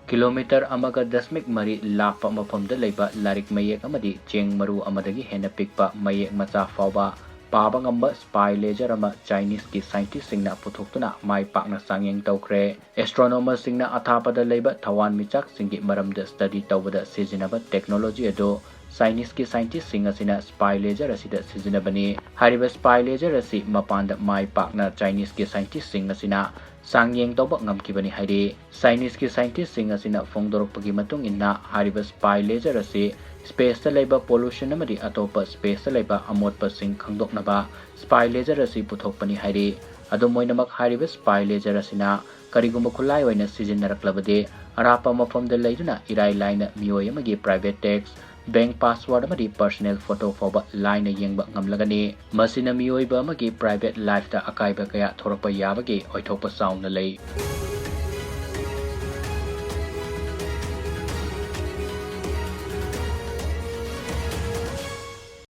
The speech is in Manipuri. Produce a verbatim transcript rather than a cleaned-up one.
ꯀꯤꯂꯣꯃꯤꯇꯔ ꯑꯃꯒ ꯗꯁꯃꯤꯛ ꯃꯔꯤ ꯂꯥꯞꯄ ꯃꯐꯝꯗ ꯂꯩꯕ ꯂꯥꯏꯔꯤꯛ ꯃꯌꯦꯛ ꯑꯃꯗꯤ ꯆꯦꯡ ꯃꯔꯨ ꯑꯃꯗꯒꯤ ꯍꯦꯟꯅ ꯄꯤꯛꯄ ꯃꯌꯦꯛ ꯃꯆꯥ ꯐꯥꯎꯕ ꯄꯥꯕ ꯉꯝꯕ spy laser ꯑꯃ Chineseꯀꯤ scientistꯁꯤꯡꯅ ꯄꯨꯊꯣꯛꯇꯨꯅ ꯃꯥꯏ ꯄꯥꯛꯅ ꯆꯥꯡꯌꯦꯡ ꯇꯧꯈ꯭ꯔꯦ꯫ Astronomerꯁꯤꯡꯅ ꯑꯊꯥꯞꯄꯗ ꯂꯩꯕ ꯊꯋꯥꯟꯃꯤꯆꯥꯛꯁꯤꯡꯒꯤ ꯃꯔꯝꯗ study ꯇꯧꯕꯗ ꯁꯤꯖꯤꯟꯅꯕ technology ꯑꯗꯨ Chineseꯀꯤ scientistꯁꯤꯡ ꯑꯁꯤꯅ spy laser ꯑꯁꯤꯗ ꯁꯤꯖꯤꯟꯅꯕꯅꯤ꯫ ꯍꯥꯏꯔꯤꯕ spy laser ꯑꯁꯤ ꯃꯄꯥꯟꯗ ꯃꯥꯏ ꯄꯥꯛꯅ Chineseꯀꯤ scientistꯁꯤꯡ ꯑꯁꯤꯅ ꯆꯥꯡꯌꯦꯡ ꯇꯧꯕ ꯉꯝꯈꯤꯕꯅꯤ ꯍꯥꯏꯔꯤ꯫ Chineseꯀꯤ scientistꯁꯤꯡ ꯑꯁꯤꯅ ꯐꯣꯡꯗꯣꯔꯛꯄꯒꯤ ꯃꯇꯨꯡ ꯏꯟꯅ, ꯍꯥꯏꯔꯤꯕ spy laser ꯑꯁꯤ spaceꯇ ꯂꯩꯕ pollution ꯑꯃꯗꯤ ꯑꯇꯣꯞꯄ spaceꯇ ꯂꯩꯕ ꯑꯃꯣꯠꯄꯁꯤꯡ ꯈꯪꯗꯣꯛꯅꯕ spy laser ꯑꯁꯤ ꯄꯨꯊꯣꯛꯄꯅꯤ ꯍꯥꯏꯔꯤ꯫ ꯑꯗꯨꯝ ꯑꯣꯏꯅꯃꯛ, ꯍꯥꯏꯔꯤꯕ spy laser ꯑꯁꯤꯅ ꯀꯔꯤꯒꯨꯝꯕ ꯈꯨꯠꯂꯥꯏ ꯑꯣꯏꯅ ꯁꯤꯖꯤꯟꯅꯔꯛꯂꯕꯗꯤ, ꯑꯔꯥꯞꯄ ꯃꯐꯝꯗ ꯂꯩꯗꯨꯅ ꯏꯔꯥꯏ ꯂꯥꯏꯅ ꯃꯤꯑꯣꯏ ꯑꯃꯒꯤ private text, bank password ꯑꯃꯗꯤ personal photo ꯐꯥꯎꯕ ꯂꯥꯏꯅ ꯌꯦꯡꯕ ꯉꯝꯂꯒꯅꯤ꯫ ꯃꯁꯤꯅ ꯃꯤꯑꯣꯏꯕ ꯑꯃꯒꯤ private lifeꯇ ꯑꯀꯥꯏꯕ ꯀꯌꯥ ꯊꯣꯔꯛꯄ ꯌꯥꯕꯒꯤ ꯑꯣꯏꯊꯣꯛꯄ ꯆꯥꯎꯅ ꯂꯩ꯫